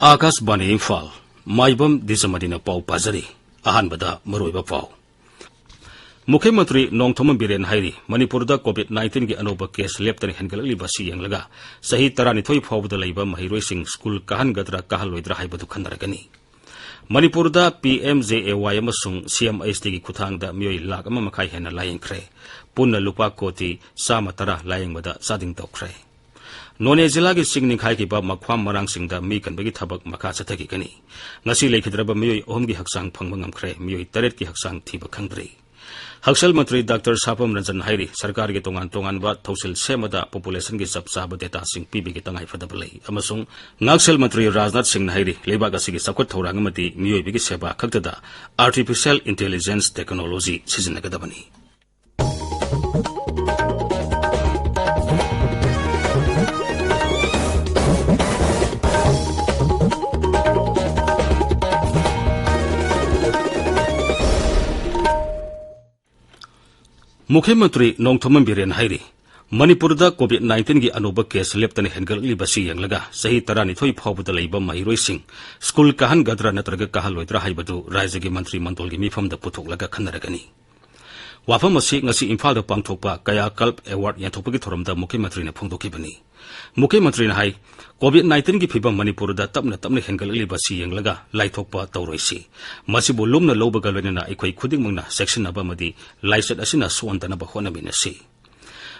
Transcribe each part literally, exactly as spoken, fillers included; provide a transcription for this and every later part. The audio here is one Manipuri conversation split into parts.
ꯑꯥꯀꯥꯁꯕꯥꯅꯤ ꯏꯝꯐꯥꯜ, ꯃꯥꯏꯕꯝ ꯗꯤꯖꯃꯅꯤꯅ ꯄꯥꯎ ꯄꯥꯖꯔꯤ꯫ ꯑꯍꯥꯟꯕꯗ ꯃꯔꯨꯑꯣꯏꯕ ꯄꯥꯎ꯫ ꯃꯨꯈ꯭ꯌ ꯃꯟꯇ꯭ꯔꯤ ꯅꯣꯡꯊꯣꯝꯕꯝ ꯕꯤꯔꯦꯟ ꯍꯥꯏꯔꯤ, ꯃꯅꯤꯄꯨꯔꯗ COVID nineteenꯒꯤ ꯑꯅꯧꯕ ꯀꯦꯁ ꯂꯦꯞꯇꯅ ꯍꯦꯟꯒꯠꯂꯛꯂꯤꯕ ꯑꯁꯤ ꯌꯦꯡꯂꯒ ꯆꯍꯤ ꯇꯔꯥꯅꯤꯊꯣꯏ ꯐꯥꯎꯕꯗ ꯂꯩꯕ ꯃꯍꯩꯔꯣꯏꯁꯤꯡ ꯁ꯭ꯀꯨꯜ ꯀꯥꯍꯟꯒꯗ꯭ꯔꯥ ꯀꯥꯍꯜꯂꯣꯏꯗ꯭ꯔꯥ ꯍꯥꯏꯕꯗꯨ ꯈꯟꯅꯔꯒꯅꯤ꯫ ꯃꯅꯤꯄꯨꯔꯗ PMJAY ꯑꯃꯁꯨꯡ CMHTꯒꯤ ꯈꯨꯠꯊꯥꯡꯗ ꯃꯤꯑꯣꯏ ꯂꯥꯈ ꯑꯃ ꯃꯈꯥꯏ ꯍꯦꯟꯅ ꯂꯥꯌꯦꯡꯈ꯭ꯔꯦ꯫ ꯄꯨꯟꯅ ꯂꯨꯄꯥ ꯀꯣꯇꯤ ꯆꯥꯝꯃ ꯇꯔꯥ ꯂꯥꯌꯦꯡꯕꯗ ꯆꯥꯗꯤꯡ ꯇꯧꯈ꯭ꯔꯦ꯫ ꯅꯣꯅꯦ ꯖꯤꯂꯥꯒꯤ ꯆꯤꯡ ꯅꯤꯡꯈꯥꯏꯈꯤꯕ ꯃꯈ꯭ꯋꯥꯝ ꯃꯔꯥꯡꯁꯤꯡꯗ ꯃꯤ ꯀꯟꯕꯒꯤ ꯊꯕꯛ ꯃꯈꯥ ꯆꯠꯊꯈꯤꯒꯅꯤ꯫ ꯉꯁꯤ ꯂꯩꯈꯤꯗ꯭ꯔꯕ ꯃꯤꯑꯣꯏ ꯑꯍꯨꯝꯒꯤ ꯍꯛꯆꯥꯡ ꯐꯪꯕ ꯉꯝꯈ꯭ꯔꯦ, ꯃꯤꯑꯣꯏ ꯇꯔꯦꯠꯀꯤ ꯍꯛꯆꯥꯡ ꯊꯤꯕ ꯈꯪꯗ꯭ꯔꯤ꯫ ꯍꯛꯁꯦꯜ ꯃꯟꯇ꯭ꯔꯤ ꯗꯥꯛꯇꯔ ꯁꯥꯄꯝ ꯔꯟꯖꯟ ꯍꯥꯏꯔꯤ, ꯁꯔꯀꯥꯔꯒꯤ ꯇꯣꯉꯥꯟ ꯇꯣꯉꯥꯟꯕ ꯊꯧꯁꯤꯜ ꯁꯦꯝꯕꯗ ꯄꯣꯄꯨꯂꯦꯁꯟꯒꯤ ꯆꯞ ꯆꯥꯕ ꯗꯦꯇꯥꯁꯤꯡ ꯄꯤꯕꯒꯤ ꯇꯉꯥꯏꯐꯗꯕ ꯂꯩ ꯑꯃꯁꯨꯡ ꯉꯥꯛꯁꯦꯜ ꯃꯟꯇ꯭ꯔꯤ ꯔꯥꯖꯅꯥꯊ ꯁꯤꯡꯅ ꯍꯥꯏꯔꯤ, ꯂꯩꯕꯥꯛ ꯑꯁꯤꯒꯤ ꯆꯥꯎꯈꯠ ꯊꯧꯔꯥꯡ ꯑꯃꯗꯤ ꯃꯤꯑꯣꯏꯕꯒꯤ ꯁꯦꯕꯥ ꯈꯛꯇꯗ Artificial Intelligence technology ꯁꯤꯖꯤꯟꯅꯒꯗꯕꯅꯤ꯫ ꯃꯨꯈ꯭ꯌ ꯃꯟꯇ꯭ꯔꯤ ꯅꯣꯡꯊꯣꯝꯕꯝ ꯕꯤꯔꯦꯟ ꯍꯥꯏꯔꯤ, ꯃꯅꯤꯄꯨꯔꯗ COVID nineteenꯒꯤ ꯑꯅꯧꯕ ꯀꯦꯁ ꯂꯦꯞꯇꯅ ꯍꯦꯟꯒꯠꯂꯛꯂꯤꯕ ꯑꯁꯤ ꯌꯦꯡꯂꯒ ꯆꯍꯤ ꯇꯔꯥꯅꯤꯊꯣꯏ ꯐꯥꯎꯕꯗ ꯂꯩꯕ ꯃꯍꯩꯔꯣꯏꯁꯤꯡ ꯁ꯭ꯀꯨꯜ ꯀꯥꯍꯟꯒꯗ꯭ꯔꯥ ꯅꯠꯇ꯭ꯔꯒ ꯀꯥꯍꯜꯂꯣꯏꯗ꯭ꯔꯥ ꯍꯥꯏꯕꯗꯨ ꯔꯥꯖ꯭ꯌꯒꯤ ꯃꯟꯇ꯭ꯔꯤ ꯃꯟꯗꯜꯒꯤ ꯃꯤꯐꯝꯗ ꯄꯨꯊꯣꯛꯂꯒ ꯈꯟꯅꯔꯒꯅꯤ꯫ ꯋꯥꯐꯝ ꯑꯁꯤ ꯉꯁꯤ ꯏꯝꯐꯥꯜꯗ ꯄꯥꯡꯊꯣꯛꯄ ꯀꯌꯥꯀꯜꯞ ꯑꯦꯋꯥꯔꯗ ꯌꯦꯟꯊꯣꯛꯄꯒꯤ ꯊꯧꯔꯝꯗ ꯃꯨꯈ꯭ꯌ ꯃꯟꯇ꯭ꯔꯤꯅ ꯐꯣꯡꯗꯣꯛꯈꯤꯕꯅꯤ꯫ ꯃꯨꯈ꯭ꯌ ꯃꯟꯇ꯭ꯔꯤꯅ ꯍꯥꯏ, COVID nineteenꯒꯤ ꯐꯤꯚꯝ ꯃꯅꯤꯄꯨꯔꯗ ꯇꯞꯅ ꯇꯞꯅ ꯍꯦꯟꯒꯠꯂꯛꯂꯤꯕ ꯑꯁꯤ ꯌꯦꯡꯂꯒ ꯂꯥꯏꯊꯣꯛꯄ ꯇꯧꯔꯣꯏꯁꯤ꯫ ꯃꯁꯤꯕꯨ ꯂꯨꯝꯅ ꯂꯧꯕꯒ ꯂꯣꯏꯅꯅ ꯑꯩꯈꯣꯏ ꯈꯨꯗꯤꯡꯃꯛꯅ ꯆꯦꯛꯁꯤꯟꯅꯕ ꯑꯃꯗꯤ ꯂꯥꯏꯆꯠ ꯑꯁꯤꯅ ꯁꯣꯛꯍꯟꯗꯅꯕ ꯍꯣꯠꯅꯃꯤꯟꯅꯁꯤ꯫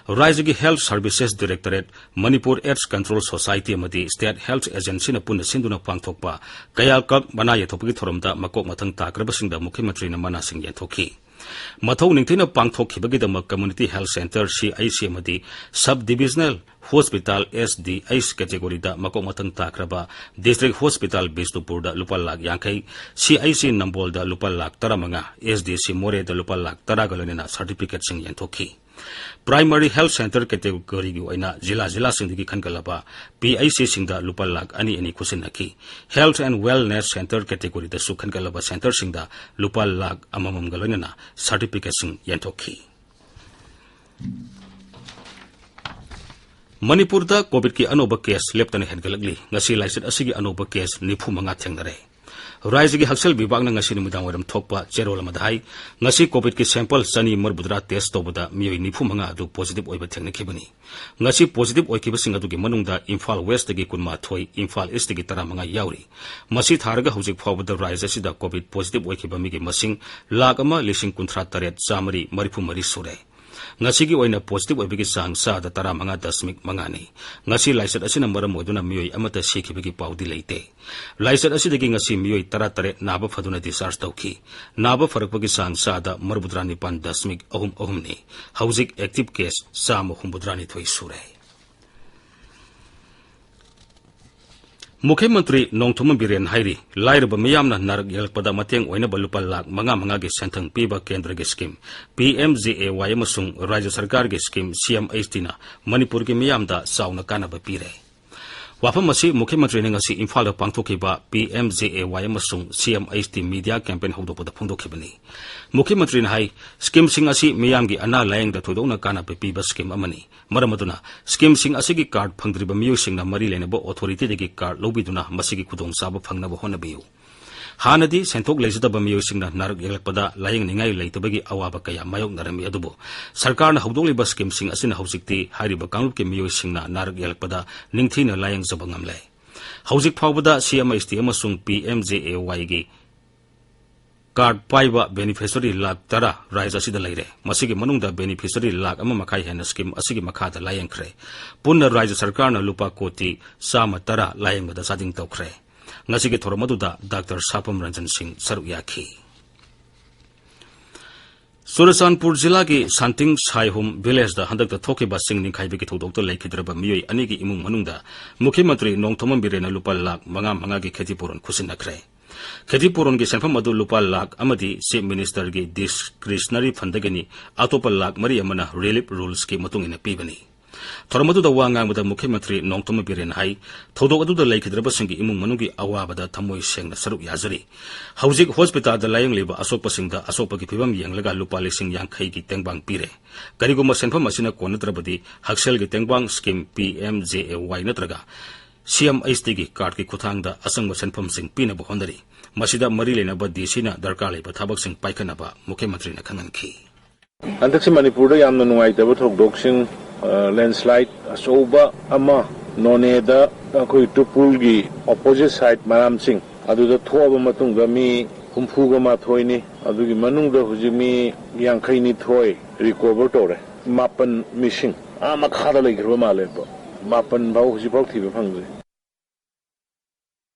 ꯔꯥꯖ꯭ꯌꯒꯤ Health Services Directorate, Manipur AIDS Control Society ꯑꯃꯗꯤ State Health Agencyꯅ ꯄꯨꯟꯅ ꯁꯤꯟꯗꯨꯅ ꯄꯥꯡꯊꯣꯛꯄ ꯀꯌꯥꯀꯜꯞ ꯃꯅꯥ ꯌꯦꯟꯊꯣꯛꯄꯒꯤ ꯊꯧꯔꯝꯗ ꯃꯀꯣꯛ ꯃꯊꯪ ꯇꯥꯈ꯭ꯔꯕꯁꯤꯡꯗ ꯃꯨꯈ꯭ꯌ ꯃꯟꯇ꯭ꯔꯤꯅ ꯃꯅꯥꯁꯤꯡ ꯌꯦꯟꯊꯣꯛꯈꯤ꯫ ꯃꯊꯧ ꯅꯤꯡꯊꯤꯅ ꯄꯥꯡꯊꯣꯛꯈꯤꯕꯒꯤꯗꯃꯛ Community Health Centre, CHC ꯑꯃꯗꯤ Sub Divisional Hospital, SDH categoryꯗ ꯃꯀꯣꯛ ꯃꯊꯪ ꯇꯥꯈ꯭ꯔꯕ District Hospital ꯕꯤꯁꯅꯨꯄꯨꯔꯗ ꯂꯨꯄꯥ ꯂꯥꯈ ꯌꯥꯡꯈꯩ, CHC ꯅꯝꯕꯣꯜꯗ ꯂꯨꯄꯥ ꯂꯥꯈ ꯇꯔꯥꯃꯉꯥ, SDC ꯃꯣꯔꯦꯗ ꯂꯨꯄꯥ ꯂꯥꯈ ꯇꯔꯥꯒ ꯂꯣꯏꯅꯅ certificateꯁꯤꯡ ꯌꯦꯟꯊꯣꯛꯈꯤ꯫ Primary Health Center categoryꯒꯤ ꯑꯣꯏꯅ ꯖꯤꯂꯥ ꯖꯤꯂꯥꯁꯤꯡꯗꯒꯤ ꯈꯟꯒꯠꯂꯕ P H Cꯁꯤꯡꯗ ꯂꯨꯄꯥ ꯂꯥꯈ ꯑꯅꯤ ꯑꯅꯤ ꯈꯨꯠꯁꯤꯟꯅꯈꯤ꯫ Health and Wellness Center categoryꯗꯁꯨ ꯈꯟꯒꯠꯂꯕ centreꯁꯤꯡꯗ ꯂꯨꯄꯥ ꯂꯥꯈ ꯑꯃꯃꯝꯒ ꯂꯣꯏꯅꯅ certificateꯁꯤꯡ ꯌꯦꯟꯊꯣꯛꯈꯤ꯫ ꯃꯅꯤꯄꯨꯔꯗ COVIDꯀꯤ ꯑꯅꯧꯕ case ꯂꯦꯞꯇꯅ ꯍꯦꯟꯒꯠꯂꯛꯂꯤ꯫ ꯉꯁꯤ ꯂꯥꯏꯆꯠ ꯑꯁꯤꯒꯤ ꯑꯅꯧꯕ case ꯅꯤꯐꯨ ꯃꯉꯥ ꯊꯦꯡꯅꯔꯦ꯫ ꯔꯥꯏꯖ꯭ꯌꯒꯤ ꯍꯛꯁꯦꯜ ꯕꯤꯚꯥꯒꯅ ꯉꯁꯤ ꯅꯨꯃꯤꯗꯥꯡꯋꯥꯏꯔꯝ ꯊꯣꯛꯄ ꯆꯦꯔꯣꯜ ꯑꯃꯗ ꯍꯥꯏ, ꯉꯁꯤ COVIDꯀꯤ sample ꯆꯅꯤ ꯃꯔꯤꯐꯨꯇꯔꯥ test ꯇꯧꯕꯗ ꯃꯤꯑꯣꯏ ꯅꯤꯐꯨ ꯃꯉꯥ ꯑꯗꯨ positive ꯑꯣꯏꯕ ꯊꯦꯡꯅꯈꯤꯕꯅꯤ꯫ ꯉꯁꯤ positive ꯑꯣꯏꯈꯤꯕꯁꯤꯡ ꯑꯗꯨꯒꯤ ꯃꯅꯨꯡꯗ ꯏꯝꯐꯥꯜ Westꯇꯒꯤ ꯀꯨꯟꯃꯥꯊꯣꯏ, ꯏꯝꯐꯥꯜ Eastꯇꯒꯤ ꯇꯔꯥꯃꯉꯥ ꯌꯥꯎꯔꯤ꯫ ꯃꯁꯤ ꯊꯥꯔꯒ ꯍꯧꯖꯤꯛ ꯐꯥꯎꯕꯗ ꯔꯥꯏꯖ꯭ꯌ ꯑꯁꯤꯗ COVID positive ꯑꯣꯏꯈꯤꯕ ꯃꯤꯒꯤ ꯃꯁꯤꯡ ꯂꯥꯈ ꯑꯃ ꯂꯤꯁꯤꯡ ꯀꯨꯟꯊ꯭ꯔꯥ ꯇꯔꯦꯠ ꯆꯥꯃꯔꯤ ꯃꯔꯤꯐꯨ ꯃꯔꯤ ꯁꯨꯔꯦ꯫ ꯉꯁꯤꯒꯤ ꯑꯣꯏꯅ positive ꯑꯣꯏꯕꯒꯤ ꯆꯥꯡ ꯆꯥꯗ ꯇꯔꯥꯃꯉꯥ ꯗꯁꯃꯤꯛ ꯃꯉꯥꯅꯤ꯫ ꯉꯁꯤ ꯂꯥꯏꯆꯠ ꯑꯁꯤꯅ ꯃꯔꯝ ꯑꯣꯏꯗꯨꯅ ꯃꯤꯑꯣꯏ ꯑꯃꯠꯇ ꯁꯤꯈꯤꯕꯒꯤ ꯄꯥꯎꯗꯤ ꯂꯩꯇꯦ꯫ ꯂꯥꯏꯆꯠ ꯑꯁꯤꯗꯒꯤ ꯉꯁꯤ ꯃꯤꯑꯣꯏ ꯇꯔꯥꯇꯔꯦꯠ ꯅꯥꯕ ꯐꯗꯨꯅ discharge ꯇꯧꯈꯤ꯫ ꯅꯥꯕ ꯐꯔꯛꯄꯒꯤ ꯆꯥꯡ ꯆꯥꯗ ꯃꯔꯤꯐꯨꯇꯔꯥ ꯅꯤꯄꯥꯟ ꯗꯁꯃꯤꯛ ꯑꯍꯨꯝ ꯑꯍꯨꯝꯅꯤ꯫ ꯍꯧꯖꯤꯛ active case ꯆꯥꯝꯃ ꯍꯨꯝꯐꯨꯇꯔꯥꯅꯤꯊꯣꯏ ꯁꯨꯔꯦ꯫ ꯃꯨꯈ꯭ꯌ ꯃꯟꯇ꯭ꯔꯤ ꯅꯣꯡꯊꯣꯝꯕꯝ ꯕꯤꯔꯦꯟ ꯍꯥꯏꯔꯤ, ꯂꯥꯏꯔꯕ ꯃꯤꯌꯥꯝꯅ ꯅꯥꯔꯛ ꯌꯦꯛꯂꯛꯄꯗ ꯃꯇꯦꯡ ꯑꯣꯏꯅꯕ ꯂꯨꯄꯥ ꯂꯥꯈ ꯃꯉꯥ ꯃꯉꯥꯒꯤ ꯁꯦꯟꯊꯪ ꯄꯤꯕ ꯀꯦꯟꯗ꯭ꯔꯒꯤ scheme P M J A Y ꯑꯃꯁꯨꯡ ꯔꯥꯖ꯭ꯌ ꯁꯔꯀꯥꯔꯒꯤ scheme C M H Tꯅ ꯃꯅꯤꯄꯨꯔꯒꯤ ꯃꯤꯌꯥꯝꯗ ꯆꯥꯎꯅ ꯀꯥꯟꯅꯕ ꯄꯤꯔꯦ꯫ ꯋꯥꯐꯝ ꯑꯁꯤ ꯃꯨꯈ꯭ꯌ ꯃꯟꯇ꯭ꯔꯤꯅ ꯉꯁꯤ ꯏꯝꯐꯥꯜꯗ ꯄꯥꯡꯊꯣꯛꯈꯤꯕ P M J A Y ꯑꯃꯁꯨꯡ C M H T media campaign ꯍꯧꯗꯣꯛꯄꯗ ꯐꯣꯡꯗꯣꯛꯈꯤꯕꯅꯤ꯫ ꯃꯨꯈ꯭ꯌ ꯃꯟꯇ꯭ꯔꯤꯅ ꯍꯥꯏ, schemeꯁꯤꯡ ꯑꯁꯤ ꯃꯤꯌꯥꯝꯒꯤ ꯑꯅꯥ ꯂꯥꯌꯦꯡꯗ ꯊꯣꯏꯗꯣꯛꯅ ꯀꯥꯟꯅꯕ ꯄꯤꯕ scheme ꯑꯃꯅꯤ꯫ ꯃꯔꯝ ꯑꯗꯨꯅ, schemeꯁꯤꯡ ꯑꯁꯤꯒꯤ card ꯐꯪꯗ꯭ꯔꯤꯕ ꯃꯤꯑꯣꯏꯁꯤꯡꯅ ꯃꯔꯤ ꯂꯩꯅꯕ authorityꯗꯒꯤ card ꯂꯧꯕꯤꯗꯨꯅ ꯃꯁꯤꯒꯤ ꯈꯨꯗꯣꯡꯆꯥꯕ ꯐꯪꯅꯕ ꯍꯣꯠꯅꯕꯤꯌꯨ꯫ ꯍꯥꯟꯅꯗꯤ ꯁꯦꯟꯊꯣꯛ ꯂꯩꯖꯗꯕ ꯃꯤꯑꯣꯏꯁꯤꯡꯅ ꯅꯥꯔꯛ ꯌꯦꯛꯂꯛꯄꯗ ꯂꯥꯌꯦꯡꯅꯤꯡꯉꯥꯏ ꯂꯩꯇꯕꯒꯤ ꯑꯋꯥꯕ ꯀꯌꯥ ꯃꯥꯌꯣꯛꯅꯔꯝꯃꯤ, ꯑꯗꯨꯕꯨ ꯁꯔꯀꯥꯔꯅ ꯍꯧꯗꯣꯛꯂꯤꯕ schemeꯁꯤꯡ ꯑꯁꯤꯅ ꯍꯧꯖꯤꯛꯇꯤ ꯍꯥꯏꯔꯤꯕ ꯀꯥꯡꯂꯨꯞꯀꯤ ꯃꯤꯑꯣꯏꯁꯤꯡꯅ ꯅꯥꯔꯛ ꯌꯦꯛꯂꯛꯄꯗ ꯅꯤꯡꯊꯤꯅ ꯂꯥꯌꯦꯡꯖꯕ ꯉꯝꯂꯦ꯫ ꯍꯧꯖꯤꯛ ꯐꯥꯎꯕꯗ C M H T ꯑꯃꯁꯨꯡ P M J A Yꯒꯤ card ꯄꯥꯏꯕ beneficiary ꯂꯥꯈ ꯇꯔꯥ ꯔꯥꯖ꯭ꯌ ꯑꯁꯤꯗ ꯂꯩꯔꯦ꯫ ꯃꯁꯤꯒꯤ ꯃꯅꯨꯡꯗ beneficiary ꯂꯥꯈ ꯑꯃ ꯃꯈꯥꯏ ꯍꯦꯟꯅ scheme ꯑꯁꯤꯒꯤ ꯃꯈꯥꯗ ꯂꯥꯌꯦꯡꯈ꯭ꯔꯦ꯫ ꯄꯨꯟꯅ ꯔꯥꯖ꯭ꯌ ꯁꯔꯀꯥꯔꯅ ꯂꯨꯄꯥ ꯀꯣꯇꯤ ꯆꯥꯝꯃ ꯇꯔꯥ ꯂꯥꯌꯦꯡꯕꯗ ꯆꯥꯗꯤꯡ ꯇꯧꯈ꯭ꯔꯦ꯫ ꯉꯁꯤꯒꯤ ꯊꯧꯔꯝ ꯑꯗꯨꯗ ꯗꯥꯛꯇꯔ ꯁꯥꯄꯝ ꯔꯟꯖꯟ ꯁꯤꯡ ꯁꯔꯨꯛ ꯌꯥꯈꯤ꯫ ꯆꯨꯔꯆꯥꯟꯄꯨꯔ ꯖꯤꯂꯥꯒꯤ ꯁꯥꯟꯇꯤꯡ ꯁꯥꯏꯍꯨꯝ villageꯗ ꯍꯟꯗꯛꯇ ꯊꯣꯛꯈꯤꯕ ꯆꯤꯡ ꯅꯤꯡꯈꯥꯏꯕꯒꯤ ꯊꯧꯗꯣꯛꯇ ꯂꯩꯈꯤꯗ꯭ꯔꯕ ꯃꯤꯑꯣꯏ ꯑꯅꯤꯒꯤ ꯏꯃꯨꯡ ꯃꯅꯨꯡꯗ ꯃꯨꯈ꯭ꯌ ꯃꯟꯇ꯭ꯔꯤ ꯅꯣꯡꯊꯣꯝꯕꯝ ꯕꯤꯔꯦꯟꯅ ꯂꯨꯄꯥ ꯂꯥꯈ ꯃꯉꯥ ꯃꯉꯥꯒꯤ ꯈꯦꯇꯤꯄꯨꯔꯣꯟ ꯈꯨꯠꯁꯤꯟꯅꯈ꯭ꯔꯦ꯫ ꯈꯦꯇꯤ ꯄꯨꯔꯣꯟꯒꯤ ꯁꯦꯟꯐꯝ ꯑꯗꯨ ꯂꯨꯄꯥ ꯂꯥꯈ ꯑꯃꯗꯤ Chief Minister ꯒꯤ Discretionary Fund ꯗꯒꯤꯅꯤ, ꯑꯇꯣꯞꯄ ꯂꯥꯈ ꯃꯔꯤ ꯑꯃꯅ Relief Rules ꯀꯤ ꯃꯇꯨꯡ ꯏꯟꯅ ꯄꯤꯕꯅꯤ꯫ ꯊꯧꯔꯝ ꯑꯗꯨꯗ ꯋꯥ ꯉꯥꯡꯕꯗ ꯃꯨꯈ꯭ꯌ ꯃꯟꯇ꯭ꯔꯤ ꯅꯣꯡꯊꯣꯝꯕꯝ ꯕꯤꯔꯦꯟꯅ ꯍꯥꯏ, ꯊꯧꯗꯣꯛ ꯑꯗꯨꯗ ꯂꯩꯈꯤꯗ꯭ꯔꯕꯁꯤꯡꯒꯤ ꯏꯃꯨꯡ ꯃꯅꯨꯡꯒꯤ ꯑꯋꯥꯕꯗ ꯊꯃꯣꯏ ꯁꯦꯡꯅ ꯁꯔꯨꯛ ꯌꯥꯖꯔꯤ꯫ ꯍꯧꯖꯤꯛ ꯍꯣꯁꯄꯤꯇꯥꯜꯗ ꯂꯥꯌꯦꯡꯂꯤꯕ ꯑꯁꯣꯛꯄꯁꯤꯡꯗ ꯑꯁꯣꯛꯄꯒꯤ ꯐꯤꯕꯝ ꯌꯦꯡꯂꯒ ꯂꯨꯄꯥ ꯂꯤꯁꯤꯡ ꯌꯥꯡꯈꯩꯒꯤ ꯇꯦꯡꯕꯥꯡ ꯄꯤꯔꯦ꯫ ꯀꯔꯤꯒꯨꯝꯕ ꯁꯦꯟꯐꯝ ꯑꯁꯤꯅ ꯀꯣꯟꯅꯗ꯭ꯔꯕꯗꯤ ꯍꯛꯁꯦꯜꯒꯤ ꯇꯦꯡꯕꯥꯡ scheme P M J A Y ꯅꯠꯇ꯭ꯔꯒ C M H T ꯒꯤ card ꯀꯤ ꯈꯨꯠꯊꯥꯡꯗ ꯑꯆꯪꯕ ꯁꯦꯟꯐꯝꯁꯤꯡ ꯄꯤꯅꯕ ꯍꯣꯠꯅꯔꯤ꯫ ꯃꯁꯤꯗ ꯃꯔꯤ ꯂꯩꯅꯕ D C ꯅ ꯗꯔꯀꯥꯔ ꯂꯩꯕ ꯊꯕꯛꯁꯤꯡ ꯄꯥꯏꯈꯠꯅꯕ ꯃꯨꯈ꯭ꯌ ꯃꯟꯇ꯭ꯔꯤꯅ ꯈꯪꯍꯟꯈꯤ꯫ ꯍꯟꯗꯛꯁꯤ ꯃꯅꯤꯄꯨꯔꯗ ꯌꯥꯝꯅ ꯅꯨꯡꯉꯥꯏꯇꯕ ꯊꯧꯗꯣꯛꯁꯤꯡ, ꯑ, landslide ꯑꯆꯧꯕ ꯑꯃ ꯅꯣꯅꯦꯗ ꯑꯩꯈꯣꯏ ꯇꯨꯄꯨꯜꯒꯤ opposite side ꯃꯔꯥꯝꯁꯤꯡ ꯑꯗꯨꯗ ꯊꯣꯛꯑꯕ ꯃꯇꯨꯡꯗ ꯃꯤ ꯍꯨꯝꯐꯨꯒ ꯃꯥꯊꯣꯏꯅꯤ꯫ ꯑꯗꯨꯒꯤ ꯃꯅꯨꯡꯗ ꯍꯧꯖꯤꯛ ꯃꯤ ꯌꯥꯡꯈꯩ ꯅꯤꯊꯣꯏ recover ꯇꯧꯔꯦ꯫ ꯃꯥꯄꯟ missing, ꯑꯥ ꯃꯈꯥꯗ ꯂꯩꯈ꯭ꯔꯕ ꯃꯥꯜꯂꯦ꯫ ꯑꯗꯣ ꯃꯥꯄꯟ ꯐꯥꯎ ꯍꯧꯖꯤꯛꯐꯥꯎ ꯊꯤꯕ ꯐꯪꯗ꯭ꯔꯤ꯫